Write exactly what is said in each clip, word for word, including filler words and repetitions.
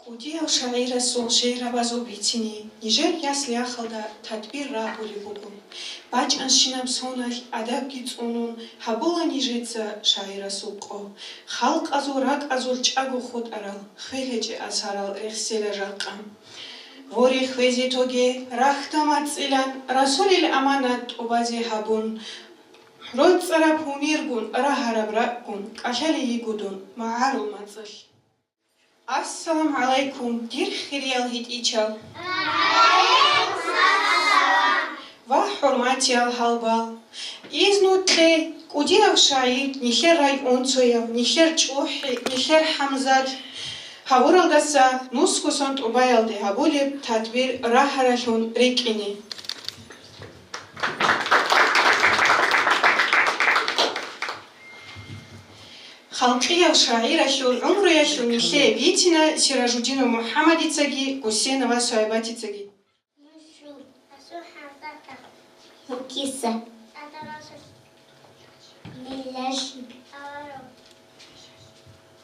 КӀудияв шагӀирасул шигӀрабазул бицине нижер ясли-яхалда тадбир рагьулеб буго. БачӀанщинаб соналъ адабги цӀунун гьабула нижеца шагӀирасул къо. Халкъазул ракӀазул чӀаго хутӀарал, хвел гьечӀеб асарал рехсела жакъа. Воре, хвезе тоге, рахьда мацӀилан, расулил аманат тӀубазе гьабун, роцӀцӀараб гьумергун, рагьараб ракӀгун кӀалъалей йигодун магӀарул мацӀалъ. Ассаламу гӀалайкум, дир хириял гьитӀичал ва хӀурматиял гьалбал! Изну кье, кӀудияв шагӀир, нилъер районцояв, нилъер ЧӀухӀи, нилъер ХӀамзат гьавуралдаса нусго сон тӀубаялде гьабулеб тадбир рагьаралъун рикӀкӀине. Халкъияв шагӀиралъул гӀумруялъул нилъее бицина Сиражуддинов МухӀаммадицаги Гусейнова Сугьайбатицаги. Мукиса. Милаши.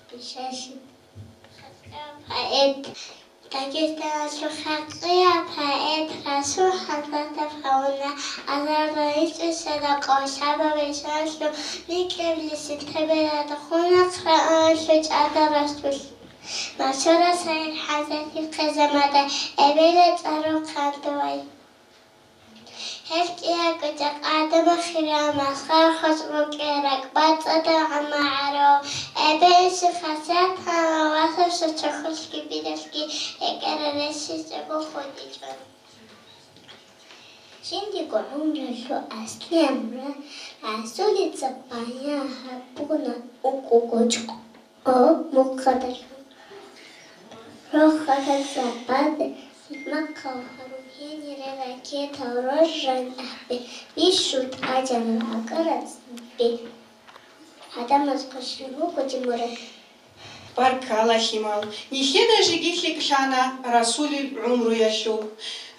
Пишаши. Поэт. Дагъистаналъул халкъияв поэт Расул ХӀамзатов гьавуна азарда ричӀчӀи садакъа ва шабаб ишаналъул микьабилеб сентябрьалда хун ахъ районалъул ЧӀадар росулъ. Машгьурав шагӀир ХӀамзатихъе замада эбелалъ цӀарун хъандавай. Гьел кӀиябго жакъа гӀадамал хириял масхара хутӀун рукӀине ракӀ бацӀцӀадаб гӀамал гьарав, эбел-инсул хасияталъ ва васасул чохьолъги биралъги рекӀарал ресизего хутӀичӀо. Жиндирго гӀумруялъул аслияб мурад Расулица баян гьабуна укӀугъочӀо. О, мухъадалъун. Рохалазда базе, нахъа гьарун гьенире ракетал роржан ахӀи, бищун тӀадегӀан акӀараб цӀикӀкӀи. ГӀадамаз хъвашин буго дир мурад. Баркала, лъимал, нилъеда жеги лъикӀлъана Расулил гӀумруялъул.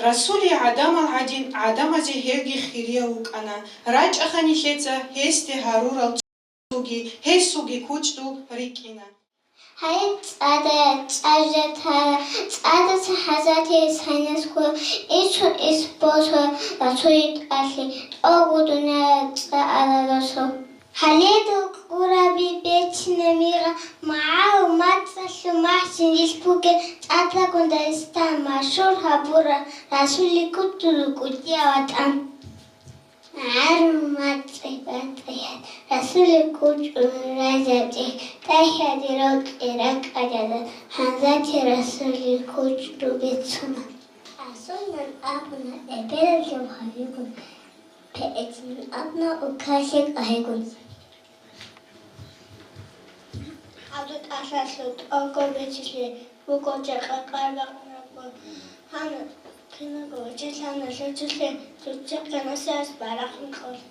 Расули гӀадамал гӀадин гӀадамазе гьевги хирияв вукӀана. РачӀаха нилъеца гьесде гьарурал цоги, гьесулги кучӀдул рикӀкӀина. Гьай, цӀадая, цӀажатая, цӀадаса хӀазатияс гьанасго, ицу ис босо, Расули тӀалъи, тӀогу дуниял цӀа ала росо. Гьаледул ккураби бецина мигъа, магӀарул мацӀалъул махӀ жиндилъ бугеб, цӀадагун Дагъистан машгьур гьабура, Расули кучӀдул кӀудияв ватӀан. МагӀарул мацӀи батӀияб, Расули кучӀдул разияб чӀей, тӀахьазде рокьи ракӀалда, гьанзаде Расули кучӀдул бицуна. Расулин абуна эбелалъул гьавигун, поэтин абуна укалъи къагьигун. ГӀадатӀалъулъ тӀокӀаб бечелъи буго жакъа къарбакъ ракӀ. Гьанна кинабго вачелъана лъочелъи, цоцехъе нусиялъ барахъун кьолъ.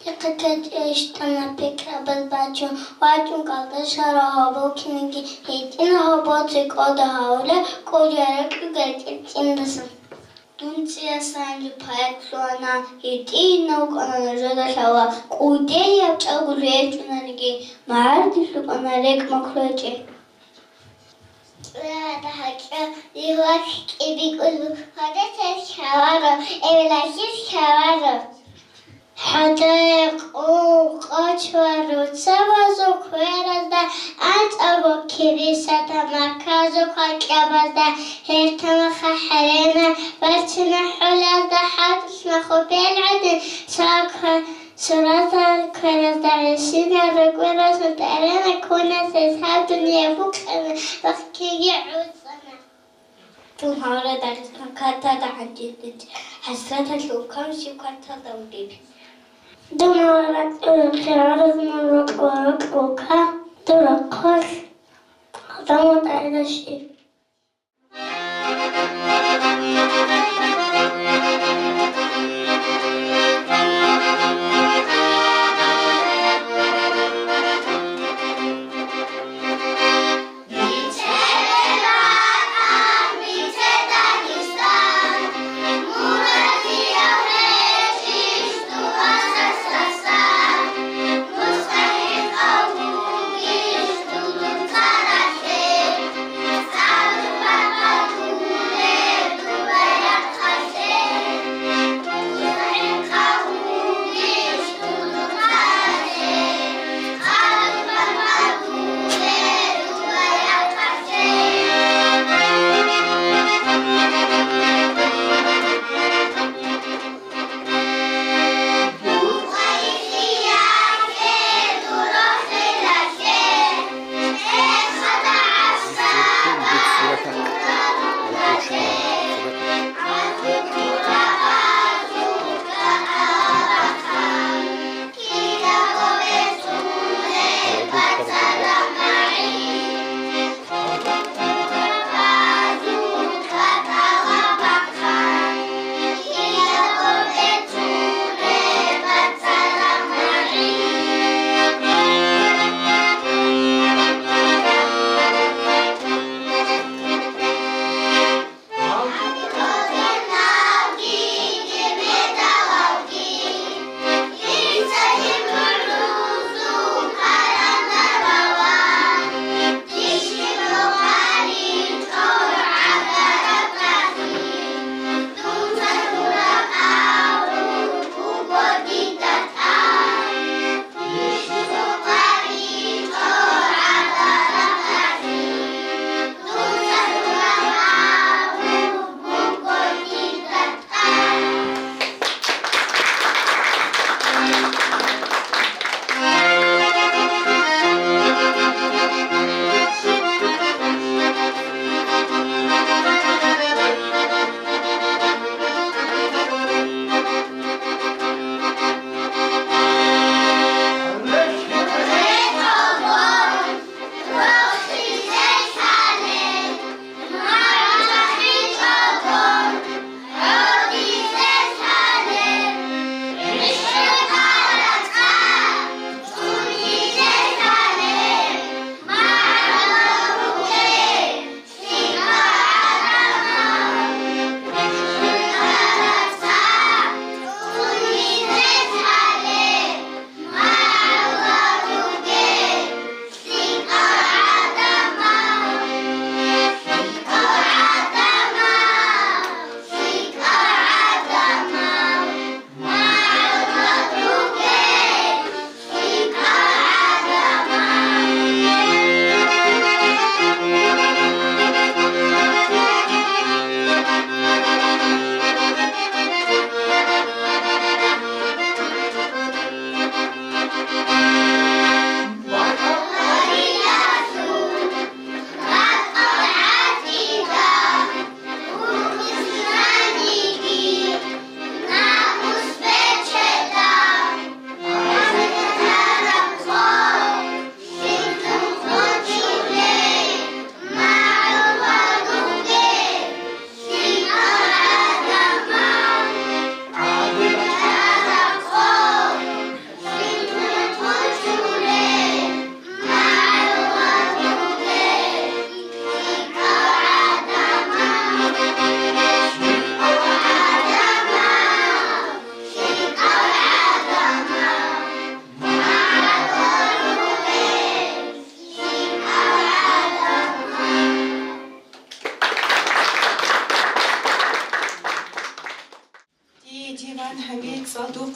Дихъе кечӀей щтана пикрабаз бачун, вачӀун кӀалдашарав гьабул киниги, гьитӀинаб гьабуци кӀодо гьавулеб кӀудияб ракьги гьечӀеб цӀиндасан. Дун цӀиясанги поэт лъугьана, гьитӀинав вукӀана нужеда лъала, кӀудияб чӀаголъи гьечӀонариги, магӀарде лъукӀана рекӀ-макру гьечӀей. ЦӀадаса гьачӀо, дир вахъ кӀибикӀулев, гьадинал хьвадаро, эбелалъул хьвадаро. ХӀатӀа къо-, къоч ва руччабазул кверазда, анцӀабго кибисазда, марказул квакӀабазда, гьертамаха хӀерена, барцина хӀолазда, хӀатӀлъи махубел гӀадин, саква-, суразал кверазда, гӀисинал рукӀуразул тӀерена, кунас гьес гьаб дуние букӀана, вахъиги гӀуцӀана. Дун гьавра Дагъистан кварталда гӀанжизе, хӀасраталъул камси кварталда вугеб. Дун гьавра хирараз мун рокьо-рокьо ка, дур рахъалъ гьалда мун тӀагӀина щиб.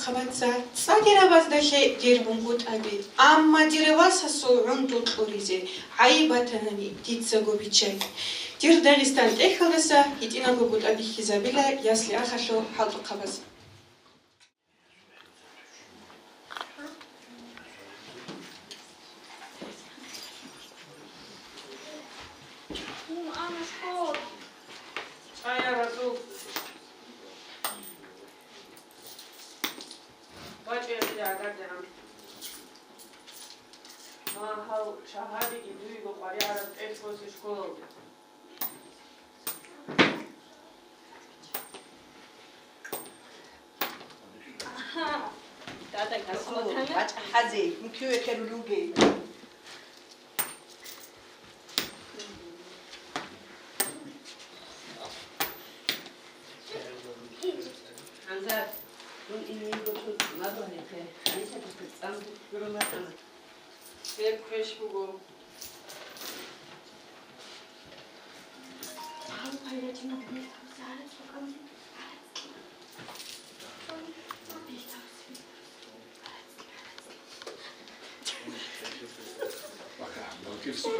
Хабаца цӀадирабаздалъе дир бунгутӀаби, амма дир васасул гӀундул кьуризе гӀайиб батанани дицаго биччай. Дир Дагъистан тӀехьалдаса гьитӀинабго гутӀа бихьизабила ясли-ахалъул хӀалтӀухъабаз. Ана школа. ЧӀая, Расул. ВачӀая, гӀагардегӀан. Ма гьав шагьадиги дуего къваригӀараб тӀехь босе школалде. Дада, Расул, гьасул ватана? ВачӀа хӀазе, мукеве херулуге. Гьанзар, дун инего тун мабу гьаниб, гьаниса тахъир цӀан гуро матана. Гьеб квеш буго.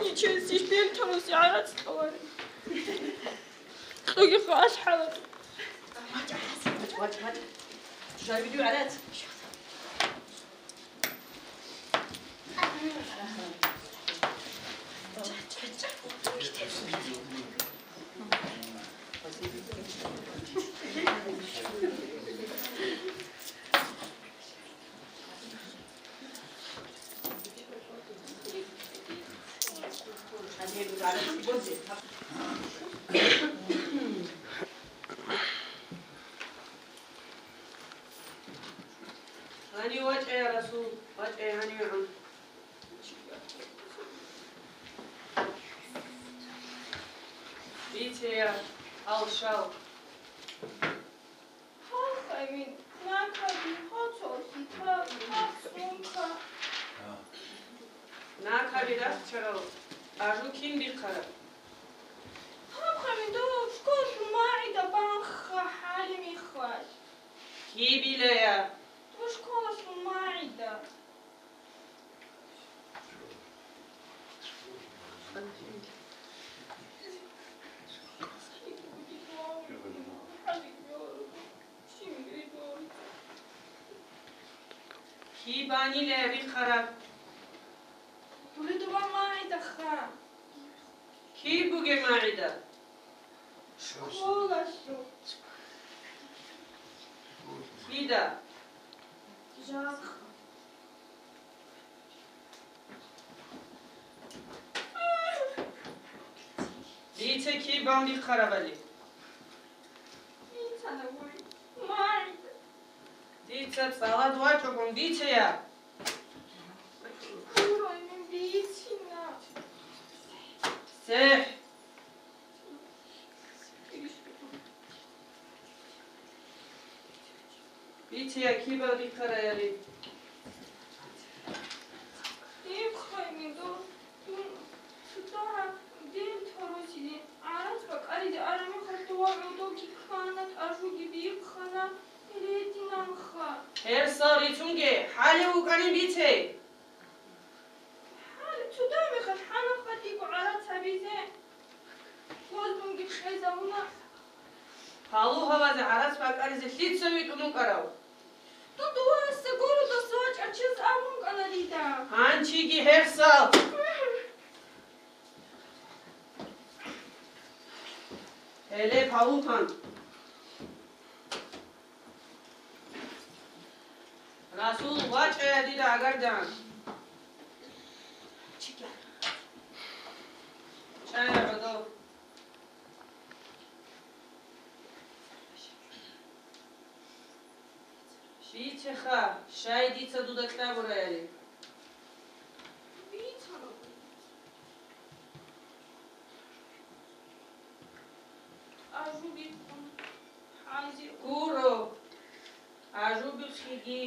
Ничего себе, там сигарет схавали. Кьуги хваш хӀалат. Вач, вач, вач. Жай видео гӀарат. Гьанив вачӀая, Расул, вачӀая гьанивгӀан. Бице, я, алшал. Гьаб хъаймин, накаби, гьацо хитӀа, гьаб сумка. Накаби рахчарал ажу кин бихъараб? Гьаб хъаймин, дов школалъул магӀида банха хӀалимихъалъ. Кибилая? Дов школалъул магӀида. Кибанила бихъараб? Дули дуба магӀидаха. Киб бугеб магӀида? Школалъул. Кида? Жакъа. Дица киб бан бихъарабали? Дица нагури. Май. Дица цӀалад вачӀугун дицея? Гурой, мин бицина. СехӀ. Бице, я кибал рихъараяли? Дихъай, мидо, дун цутара дир тарусине, гӀарац бакӀаризе арами хатуа гӀодовги ккана, тӀажуги бихъана, рединанха. Гьерсал рицунге, хӀалев вукӀани бице! Цо дагьаб мехалъ хӀана хадиго гӀарац гьабизе? Гьоздунги кьезавуна. Палугьабазе гӀарац бакӀаризе лъица витӀун вукӀарав? Дуда васас гурудаса вачӀарав чияс абун кӀана дида. Гьанчиги гьерсал. Гьеле палугьан. Расул вачӀая дида гӀагардан. ЧӀая гӀодов. Бицеха, щай дица дуда кьабураяли? Гуро, ажубихъиги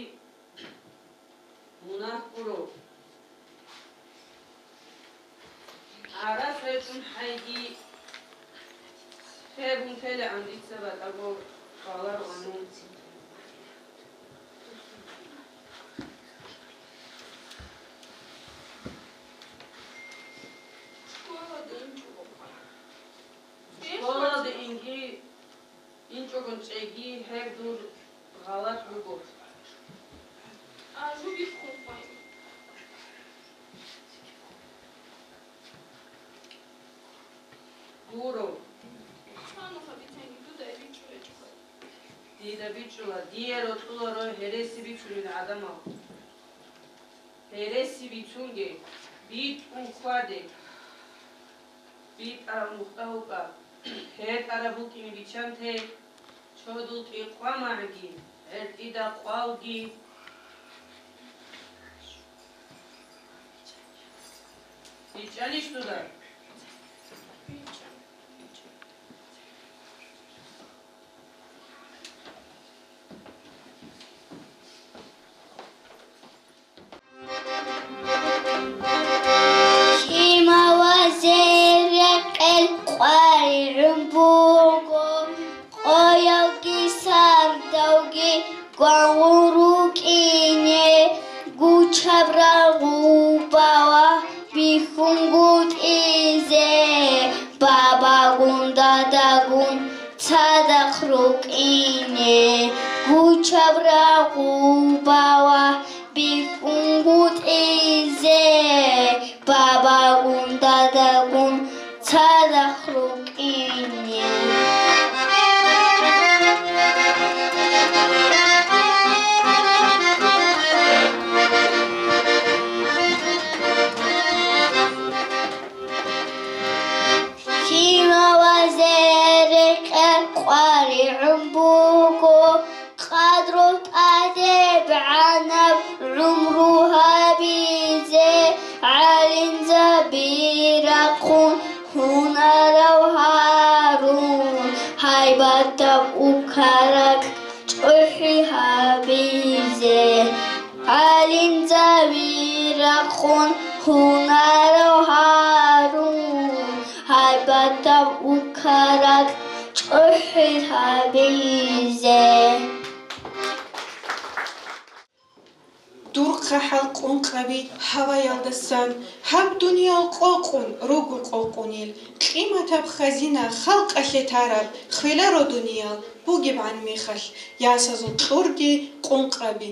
мунагь гуро. ГӀарац гьечӀун хӀайги, гьеб унтелегӀан дица батӀаго кӀвалароан. Гьеб дур гъалатӀ буго. А, жубихъун хъвай. Гуро. Ханухъа бицанги дуда бичӀчӀулечӀо. Дида бичӀчӀула, дие рокьуларо гьереси бицунел гӀадамал. Гьереси бицунге, битӀун хьваде. БитӀараб нухда вукӀа, гьетӀараб букӀине биччанте, чодул тӀикъвамагӀги, гӀертӀида къвалги. БичӀчӀанищ дуда? Лъималазе рекъел къваригӀун буго, къоялги сардалги гвангъун рукӀине, гучаб рагъубала бихьунгутӀизе, бабагун дадагун цадахъ рукӀине, гучаб рагъубала бихьунгутӀизе, бабагун дадагун цадахъ рукӀине. Лъималазе рекъел къваригӀун буго, къадру тӀадебгӀанаб гӀумру гьабизе, гӀалимзаби рахъун гьунарав гьарун, гьайбатаб укарак чӀухӀи гьабизе. ГӀалимзаби рахъун гьунарав гьарун, гьайбатаб укарак чӀухӀи гьабизе. Дурхъа хӀал къункъаби гьаваялдасан, гьаб дуниял къокъун руго къокъунел, къиматаб хазина халкъалъе тараб хвеларо дуниял бугебгӀан мехалъ, ясазул кьурги къункъаби.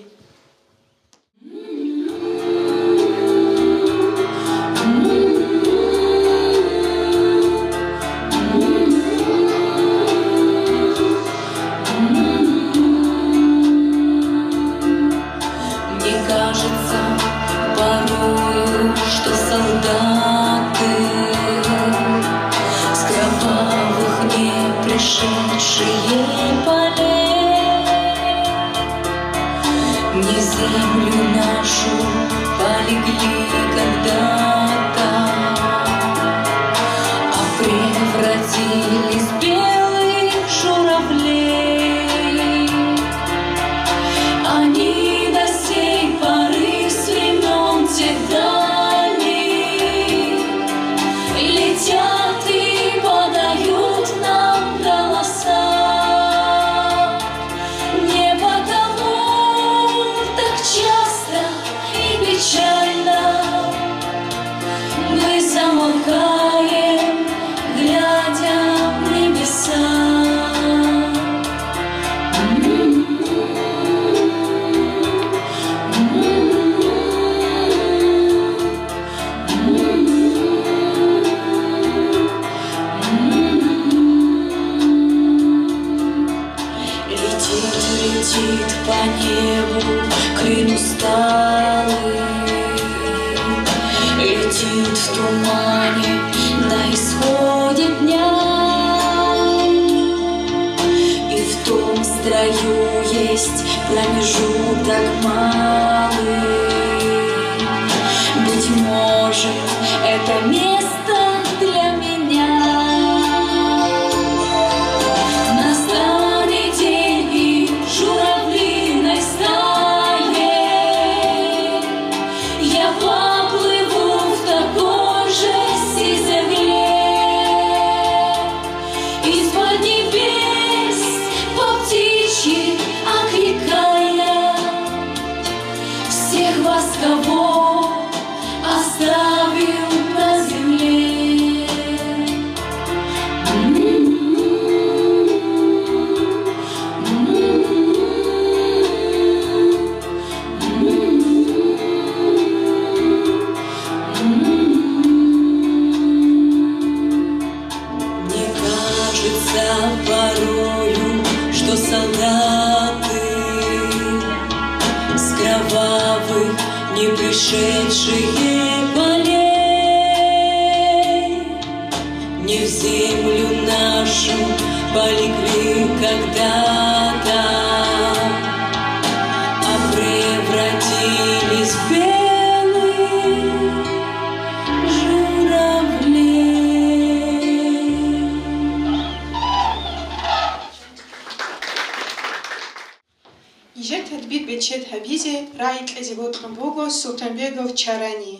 Мне кажется порою, что солдаты с кровавых не пришедшие полей не землю нашу полегли когда-то, а превратились в белых журавлей. Они до сей поры с времён тех дальних летят и подают нам голоса. Не потому так часто и печально мы замолкаем, глядя в небеса. Летит, летит по небу клин усталый, летит в тумане на исходе дня. И в том строю есть промежуток малый. Быть может, это место для меня. Настанет день, и журавлиной стаей я поплыву в такой же сизой мгле. Из-под небес по птичьи окликая, Полей, не в землю нашу полегли когда-то, а превратились в белых журавлей. Нижер тадбир бечед гьабизе рагӀи кьезе бокьун буго Султанбегов Чарани.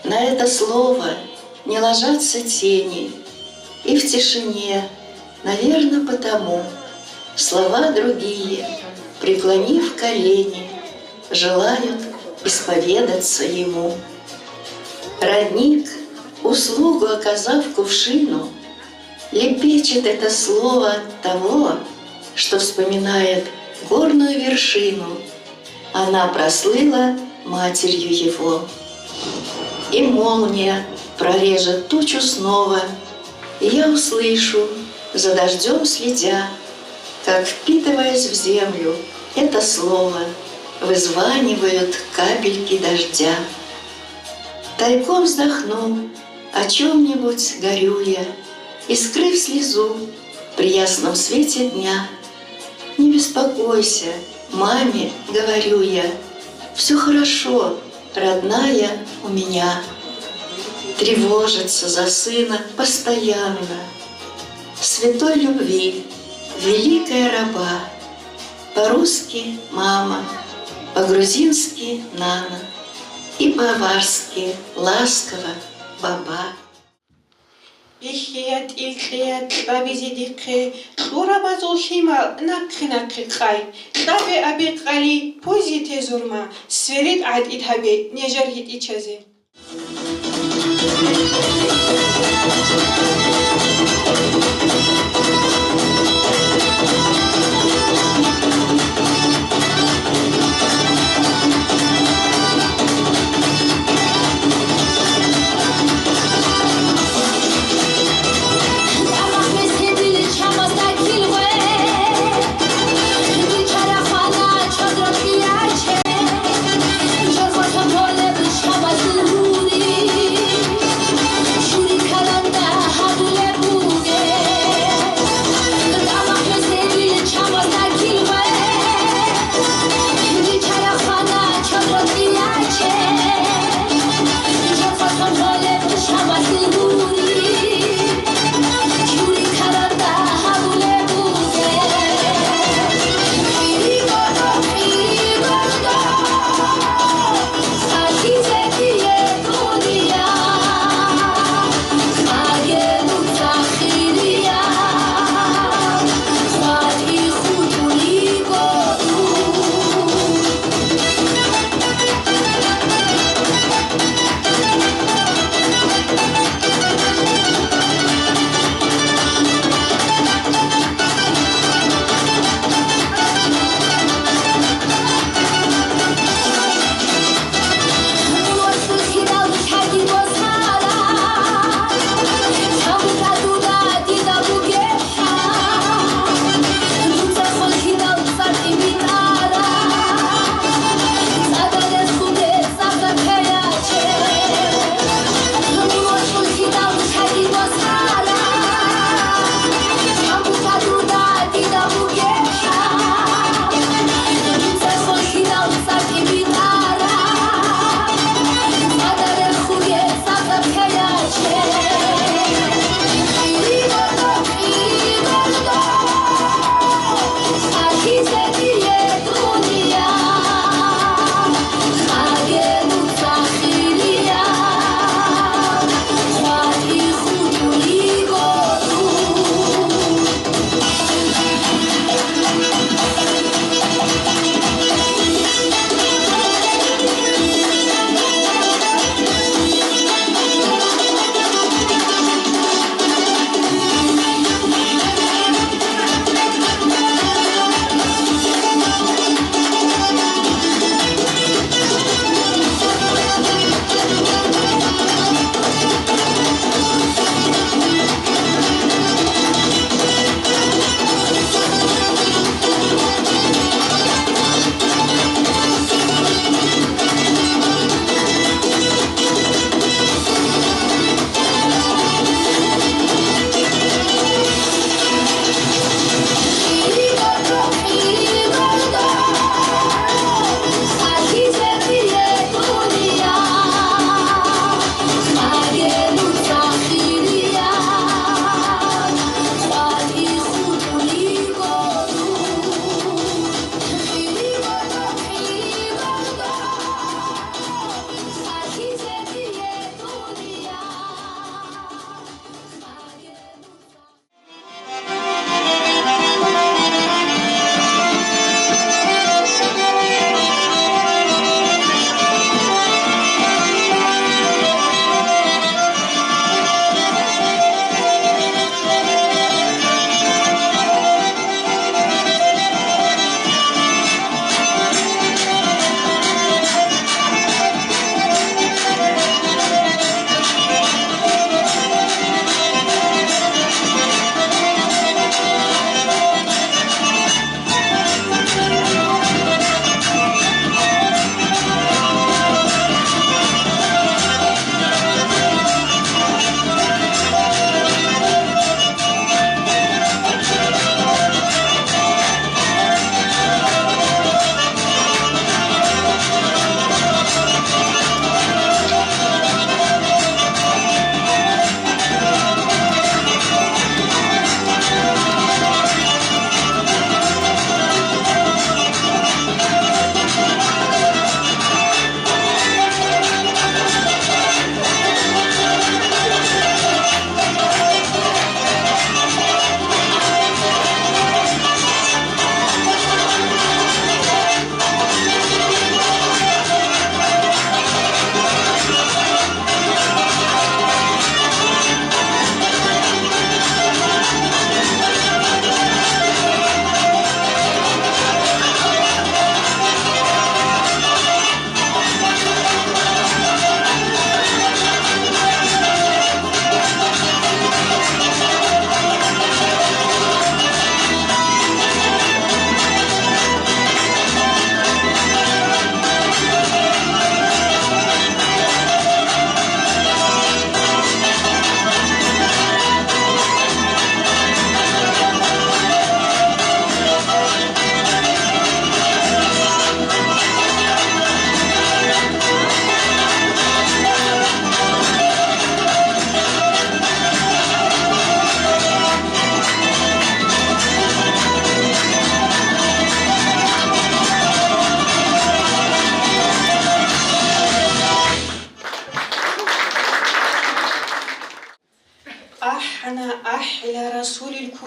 На это слово не ложатся тени, и в тишине, наверно, потому слова другие, преклонив колени, желают исповедаться ему. Родник, услугу оказав кувшину, лепечет это слово от того, что вспоминает горную вершину, она прослыла матерью его. И молния прорежет тучу снова, и я услышу, за дождём следя, как, впитываясь в землю, это слово вызванивают капельки дождя. Тайком вздохну, о чём-нибудь горюя, и, скрыв слезу при ясном свете дня, «Не беспокойся, маме, говорю я, всё хорошо, родная у меня». Тревожится за сына постоянно. Святой любви, великая раба, по-русски мама, по-грузински нана и по-аварски ласково баба. Бихьея, тӀил кьея, кьабизе дихъе, кьурабазул лъимал нахъе-нахъе къай, кьабе абе къали, пузе те зурма, сверид гӀатӀид гьабе нежер гьитӀичазе.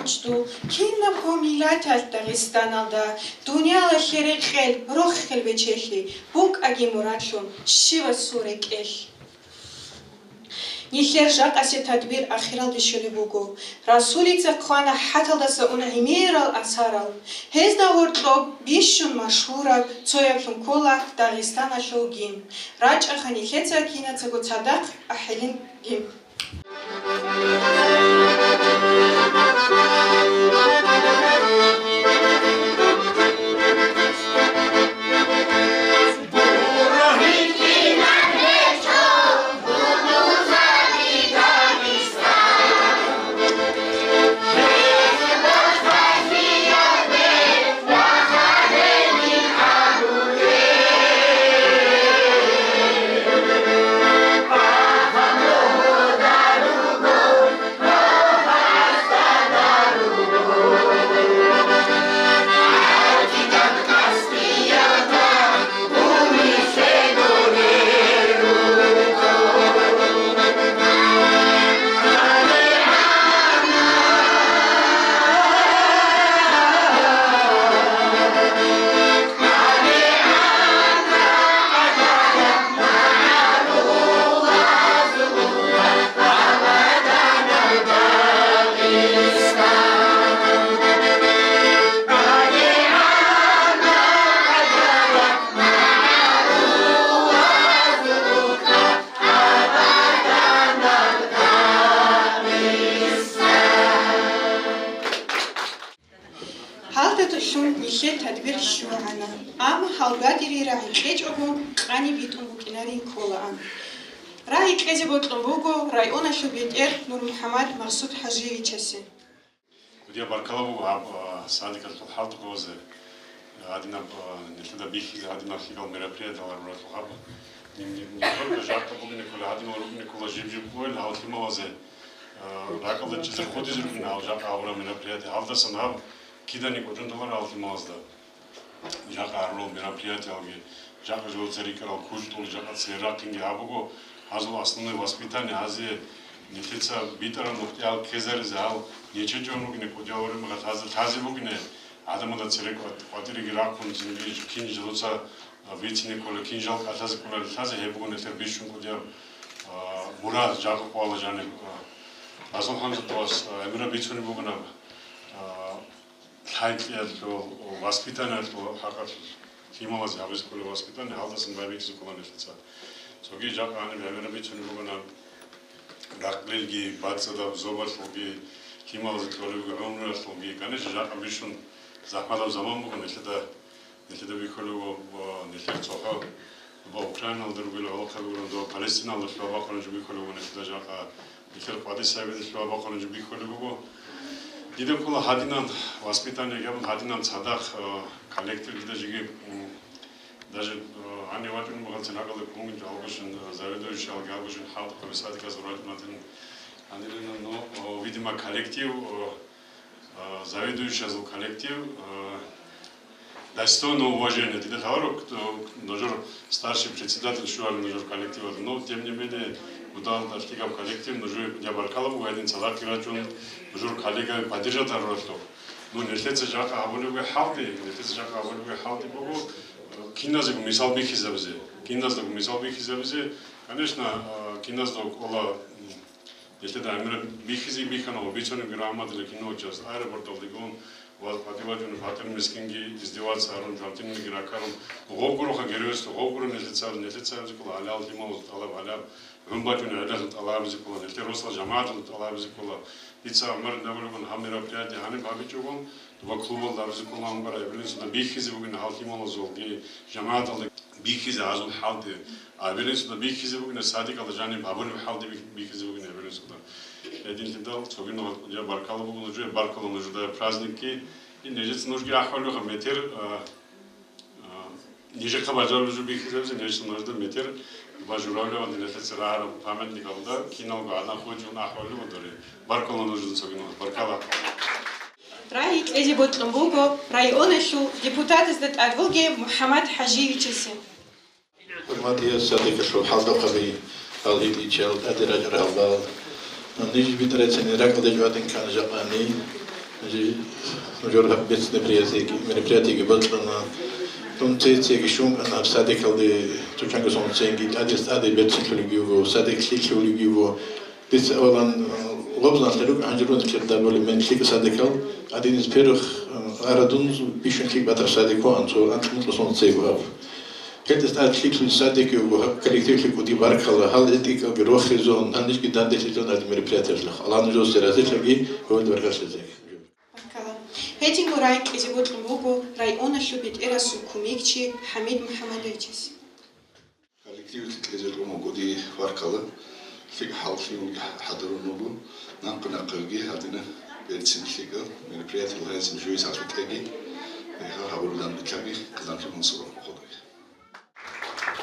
Кинабго миллаталъ Дагъистаналда, дуниялалъе рекъел, рохел бечелъи, букӀаги мурадлъун щивасул рекӀелъ. Нилъер жакъасе тадбир ахиралде щолеб буго. Расулица хъвана хӀаталдаса ун гӀемерал асарал. Гьезда гьоркьоб бищун машгьураб цояблъун ккола Дагъистаналъул гимн. РачӀаха нилъеца кинацаго цадахъ ахӀилин гимн. Гьалдалъун нилъер тадбир лъугӀана, амма гьалбадери рагӀи кьечӀого къани битӀун букӀинарин кколаан. Рагьи кьезе бокьун буго районалъул бетӀер НурмухӀаммад Магъсуд-ХӀажиевичасе. Кудияб баркала буго гьаб, а, садикалъул хӀалтӀухъабазе, а, гьадинаб, а, нилъеда бихьизе гьадинаб лъикӀал мероприятиялъ гьаруралъухъ гьаб. Ним-, ним-, нилъеда жакъа бугине ккола, гьадинал ругине ккола жиб-жиб къойил гьал лъималазе, а, ракӀалда чӀезе хутӀизе ругин гьал жакъа гьабураб мероприятие. Гьалдасан гьаб киданиги кӀочон даларал лъималазда. Жакъа гьарурал мероприятиялги, жакъа жолца рикӀарал кучӀдул, жакъа церахъинги гьаб буго, гьазул основной воспитание гьазе нилъеца битӀараб нухтӀиял ккезаризе гьал нечечӀун ругине кӀудиял гьазе лъазе бугине, гӀадамазда цере кӀват-, къватӀиреги рахъун цинги кин жолца, а, бицине ккола, кин жал кӀалъазе кколали лъазе гьеб буго нилъер бищун кӀудияб, а, мурад, жакъа къоялда жаниб, а, Расул ХӀамзатовас, а, гӀемераб бицунеб бугонаб, а, лъай-кьиялъул, воспитаниялъул хӀакъалъулъ, лъималазе гьабизе кколеб воспитание гьалдасан байбихьизе ккола нилъеца. Цоги жакъа гьаниб гӀемераб бицунеб бугони, рахъалилги, бацӀцӀадаб зобалъулги, лъималазе кколеб гӀумруялъулги, конечно, жакъа бищун захӀматаб заман буго нилъеда. Нилъеда бихьулеб ва, ва нилъер цохӀо доба Украиналда ругел гӀолохъаби гурун, доба Палестиналда лъугьа бахъунеб жо бихьулеб ва нилъеда жакъа нилъер къватӀи сайбизе лъугьа бахъунеб жо бихьулеб буго. Дида ккола гьадинан воспитание гьабун, гьадинан цадахъ, э, коллектив дида жеги, м, даже, э, гьанив вачӀунеб бугоцин гьакъалда ккунгин алгошин, э, заведующий алги алгошин хӀалтӀухъаби садиказул вачӀунатин. Гьанирина, ну, э, видимо, коллектив, э, А, заведующий азул коллектив, а, достойно уважения. Дида лъаларо, кто, нужер старший председатель щуарин нужер коллективалда. Но, тем не менее, удал дартигаб коллектив, нужер я баркала бугайдин цадахъ рачун, нужер коллега поддержать аруралъух. Ну, нилъеца жакъа гьабулеб хӀалти, нилъеца жакъа гьабулеб хӀалти буго, киназего мисал бихьизабизе. Киназего мисал бихьизабизе. Конечно, а, киназда ккола, м, Нилъеда гӀемераб бихьизе бихьана ва бицунеб гьамадила кино час аэропорталдегун ва къватӀивачӀун фатир мискинги издеваться гьарун, жартинниги ракарун, гъов гуроха геройство, гъов гуро нилъеца, нилъеца абзикъула гьалал лъималазул тӀалаб гьалаб, гӀун бачӀун гӀелалъул тӀалаб абзикъула, нилъер росла жамагӀаталъул тӀалаб абзикъула. Дица гӀумар давлугун гьаб мероприятие гьаниб гьабичӀогун, доба клубалда абзикъула гьамбара эбелинсуда бихьизе бугин гьал лъималазулги жамагӀаталда бихьизе гьазул хӀалде, а эбелинсуда бихьизе бугин садикалда жаниб гьабулеб хӀалде бих-, бихьизе бугин эбелинсуда. Гьединлъидал цогидал я баркала бугула жо, я баркала нужда праздникги. И нижеца нужги ахӀвалиха метер, а, а, нижехъа бажарулев жо бихьизабизе, нижеца нужда метер, ба журавлев ва нилъеца рагӀараб памятникалда киналго гӀадан хвечӀун ахӀвалиха дори. Баркала нужда цогидал, баркала. Рагьи кьезе бокьун буго районалъул депутатазда тӀадвуге МухӀаммад ХӀажиевичасе. ХӀурматияз садикалъул хӀалтӀухъаби, гьал гьитӀинчиял тӀаде рачӀарал гьалбал. Ниж битӀарацин ракӀалде жугьадин ккана жакъани. Нужер гьаб бецин мероприятиеги, мероприятиеги бокьана. Дун цецеги щун кӀана гьаб садикалде, цо чанго сон цинги тӀаде-тӀаде берцинлъулебги буго, садик лъикӀлъулебги буго. Дица авалан, э, лобзан лъерукӀ гьанжурун лъерда боли мен лъикӀ садикал, один из первых, э, арадун бищун лъикӀ батар садик ван, цо анкьнукьа сон цеб аб. Гьелдас тӀад лъикӀлъул садик буго, гьаб коллективлъи кӀуди баркала, гьал гьитӀикалги рохизун, гьанжги данделъизун гьаб мероприятиялъ. Аллагь нужеца разилъаги, гьури баркалъизе. Баркала. Гьединго рагӀи кьезе бокьун буго районалъул бетӀерасул кумекчи ХӀамид МухӀамадовичас. Коллективалъе кьезе бокьун буго дие баркала. ЛъикӀ хӀалхьи хӀадурун буго. Нахъа-нахъаги гьадина берцин лъикӀал мероприятиял гьезин жугьи сахлъитӀеги, гьеб гьабурилан битӀаги, каланлъи мансур хъудаги.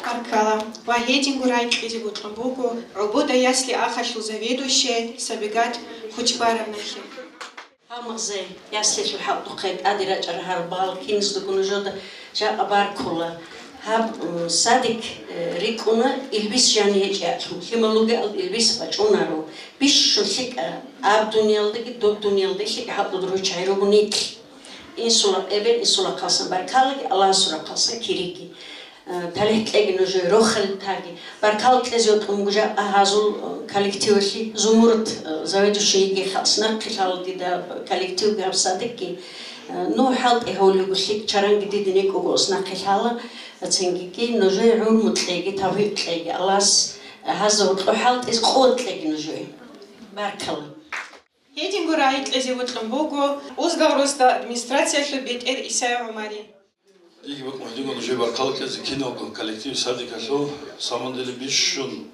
Баркала. Ва гьединго рагӀи кьезе бокьун буго ГӀобода ясли ахалъул заведующая Сабигат Хучбаровналъе. Гьалмагъзе яслилъул хӀалтӀухъе тӀаде рачӀарал гьарбал киназдаго нужеда жакъа баркула. Гьаб, м, садик, э, рикӀкӀуна илбис жани гьечӀеялъул, лъимал ругеал илбис бачӀунаро. Бищун лъикӀа, аб дуниялдаги доб дуниялдаги лъикӀа хӀалтӀуда руччаги руго никь. Инсула эбел, инсула хъасан баркалаги, Аллагьасул рахъалъа кириги. Э, талихӀ кьеги нужее, рохел таги. Баркал кьезе вукӀун буго жакъа гьазул, э, коллективалъе, Зумурат, э, заведующий йиги халкъ нахъе лъала дида коллективги гьаб садикги. Э, ну, хӀалтӀи гьавулего лъикӀ чаранги дида некӀого ос нахъе лъала, цинги нужее гӀумру кьеги, тавфикъ кьеги. Аллагьас гьазда гьоркьо хӀалтӀизе къуват кьеги нужее. Баркала. Гьединго рагӀи кьезе бокьун буго Узгал росдал администрациялъул бетӀер Исаев ГӀумари. Диги бокьун гьединго нужее баркала кьезе киналго коллектив садикалъул, самандили бищун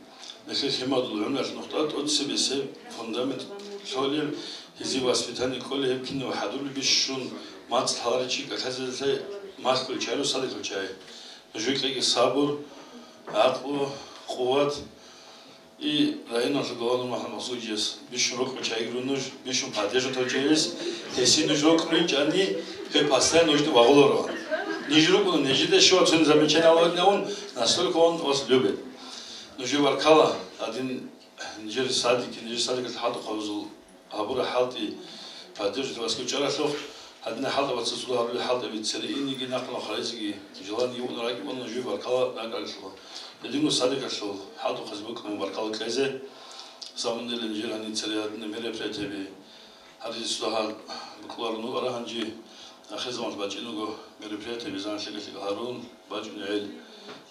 нилъер лъимадул гӀумруялъ нухда тӀоцебесеб фундамент лъолеб, гьезие воспитание кколеб гьеб кинаб хӀадурлъи бищун мацӀ лъаларичи кӀалъазелъе малъулел чагӀи садикалъул чагӀи. Нужее кьеги сабур, гӀакълу, къуват. И районалъул глава Нурмахмад Масудовичас бищун рокьул чагӀи руго нуж, бищун поддерживать гьечӀеб гьес, гьесие нуж рокьулел чӀани, гьев постоянно нужда вагъуларо. Ниж рукӀуна, нижеда щивав цони замечание гьабун, настолько он вас любит. Нужее баркала, гьадин нижер садике, нижер садикалъ хӀалтӀухъабазул гьабура хӀалтӀи, поддерживать вас кучӀаралъухъ, гьадинаб хӀалтӀабаца цо гьарулел хӀалтӀаби цере инеги, нахъа-нахъа гьаризеги желание юкъун ракӀ-, ун жив баркала ракӀалъула. Гьединго садикалъул хӀалтӀухъазе бокьун баркала кьезе, самандилан жир гьаниб цере гьадинаб мероприятиеби гьаризе цо гьал букӀуларо нугӀара гьанже, ахир заман бачӀин буго мероприятиеби, заман лъикӀа-лъикӀа гьарун, бачӀун гӀел,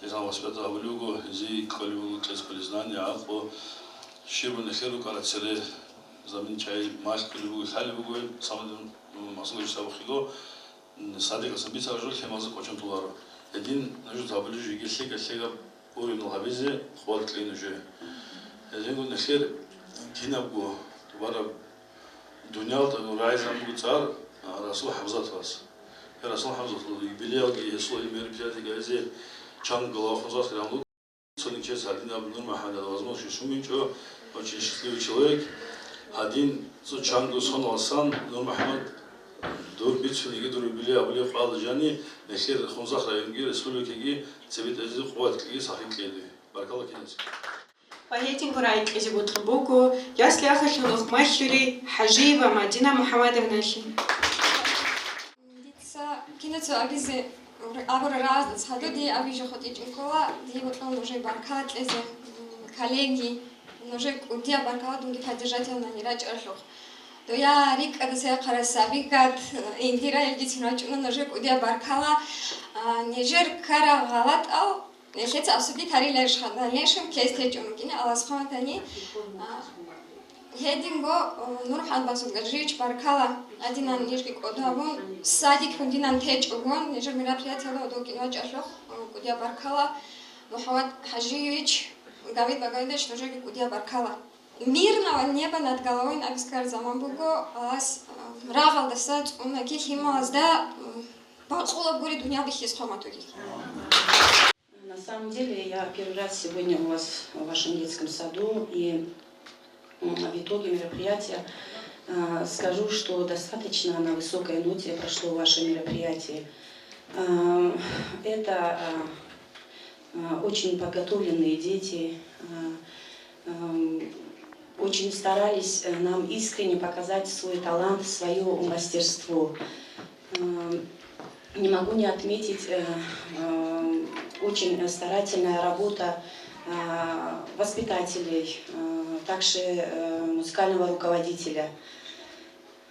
гьезан воспитать гьабулеб буго, гьезие кколеб буго кьес кколеб знание, гӀакълу, щиб нилъер рукӀарал цере. Замин чай малъулеб буго, лъалеб буго гьеб самадин, м, масалги сабухъего, м, садикалъан бицараб жо лъималазе кӀочон толаро. Гьедин нуж гьабулеб жо йиги лъикӀа-лъикӀаб уровеньал гьабизе къуват кьей нужее. Гьединго нилъер кинабго бараб дунялда рагӀизабун буго цӀар, а, Расул ХӀамзатовас. Гьев Расул ХӀамзатовас юбилеялги гьесул мероприятиеги гьабизе чан глава хунзахъ гьанлуг. Цони чияс гьадинаб Нурмухьамадил возможность щун бинчӀо, очень счастливый человек. Гьадин цо чанго соналасан Нурмухьамад дур бицун йиги дур юбилей абулеб къоялда жани, нилъер Хунзахъ районги, республикаги цебетӀезе къуват кьеги сахлъи кьеги. Баркалла киназе. Ва гьединго рагӀи кьезе бокьун буго ясли ахалъул ухъмалъури ХӀажиева Мадина МухӀамадовналъе. Дица кинаца абизе абура разница гьадуди абиже хутӀичӀин ккола, дие бокьун нужее баркала кьезе, м, коллеги, нужее кӀудияб баркала дунги поддержатель нани рачӀаралъухъ. Доя рикӀкӀадаса яхъарас Сабигат, Индира илгицин рачӀуна, нужее кӀудияб баркала, а, нижер ккараб гъалатӀал Нилъеца обсудить гьариларищха, дальнейшем кез течӀун вукӀине Аллагьас хъван батани. А, гьединго, о, НурмухӀамад Масудгажиевич, баркала, гьадинан нижги кӀодо гьабун, садик гьундинан течӀого, нижер мероприятиялда гьодов кӀин вачӀалъухъ, о, кӀудияб баркала. МухӀамад ХӀажиевич, Гавид Багавидович, нужеги кӀудияб баркала. Мирного неба над головой абискар заман буго, Аллагьас, а, рагъалдаса цӀунаги лъималазда, м, бакъулаб гури дуниял бихьиз хъван батуги. На самом деле, я первый раз сегодня у вас в вашем детском саду, и, м, в итоге мероприятия, а, скажу, что достаточно на высокой ноте прошло ваше мероприятие. А, это, а, а, очень подготовленные дети, а, ам, Очень старались э, нам искренне показать свой талант, свое мастерство. Э, Не могу не отметить э, э, очень старательная работа э, воспитателей, э, также э, музыкального руководителя.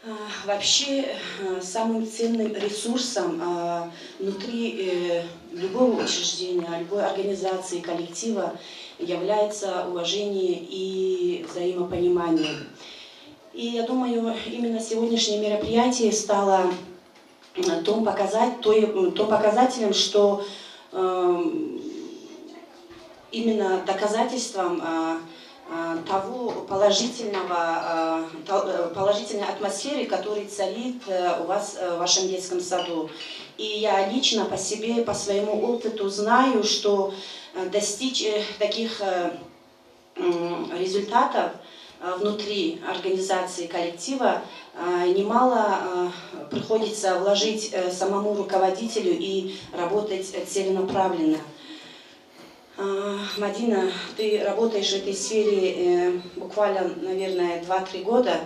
А, Вообще, э, самым ценным ресурсом а, внутри э, любого учреждения, любой организации, коллектива является уважение и взаимопонимание. И я думаю, именно сегодняшнее мероприятие стало м, том, показать, той, м, том показателем, что эм, именно доказательством а, а, того положительного, а, то- э, положительной атмосферы, которая царит э, у вас э, в вашем детском саду. И я лично по себе, по своему опыту знаю, что э, достичь э, таких э, м, результатов э, внутри организации, коллектива э, немало э, приходится вложить э, самому руководителю и работать э, целенаправленно. А, Мадина, ты работаешь в этой сфере э, буквально, наверное, два-три года,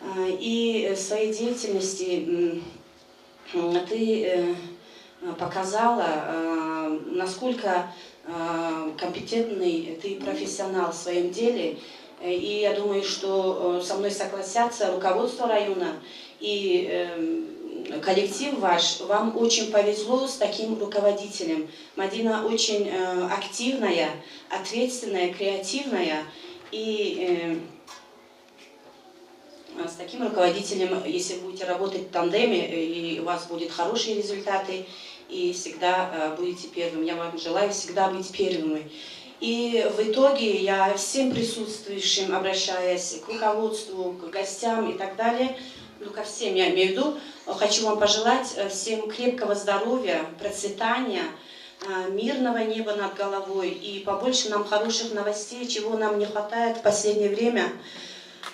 а, и в своей деятельности м, м, ты э, показала, э, насколько э, компетентный ты профессионал в своем деле. Э, И я думаю, что э, со мной согласятся руководство района и эм, коллектив ваш. Вам очень повезло с таким руководителем. Мадина очень э, активная, ответственная, креативная. И э, а, с таким руководителем, если будете работать в тандеме, э, и у вас будут хорошие результаты, и всегда э, будете первым. Я вам желаю всегда быть первыми. И в итоге я всем присутствующим, обращаясь к руководству, к гостям и так далее, ну, ко всем я имею в виду, хочу вам пожелать э, всем крепкого здоровья, процветания, а, мирного неба над головой и побольше нам хороших новостей, чего нам не хватает в последнее время,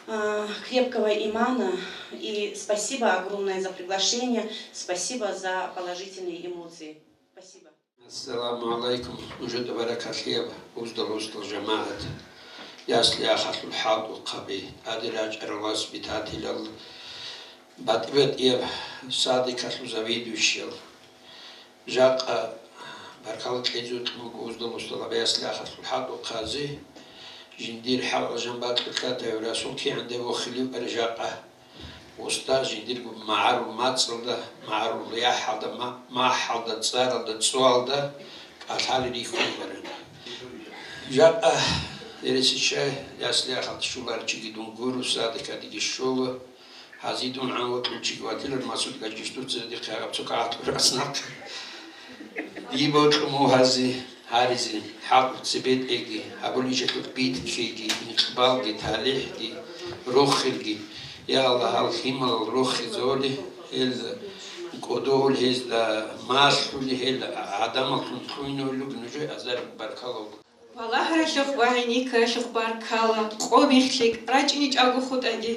а, крепкого имана. И спасибо огромное за приглашение, спасибо за положительные эмоции. Спасибо. Ассаламу гӀалайкум, нужеда баракалъияб уздал-устал жамагӀат, ясли-ахалъул хӀалтӀухъаби, тӀаде рачӀарал воспитателал, батӀи-батӀияб садикалъул заведующиял. Жакъа баркала кьезе вукьун буго уздал-устал гьаб ясли-ахалъул хӀалтӀухъаби, жиндир хӀалалъ жаниб бакьулъ лъатаве расул кигӀан деб вохилев жакъа. Уста жиндирго магӀарул мацӀалда, магӀарул яхӀалда, ма-, махӀалда, цӀаралда, цӀуялда кӀалъалел рихьуларел. Жакъа гьересича ясли-ахалда щоларчиги дун гуро, садикалдеги щола. Гьази дун гӀан вокьулчиги ватилар, Масуд Гажгишт, дуца дихъе гьаб цо кагъат кьурас нахъе. Дие бокьун буго гьази гьаризе, хӀакъ цебетӀеги, гьабулеб ишалъул биткиги, инкъбалги, талихӀги, рохелги. Я Аллагь, гьал лъималал рохизоли, гьел кӀодоли, гьезда малъули, гьел гӀадамаллъун лъугьиновлуги нужее азар баркалла. Балагьаралъухъ ва гӀиниккаралъухъ баркала, къо-мех лъикӀ, рачӀиничӀого хутӀаги.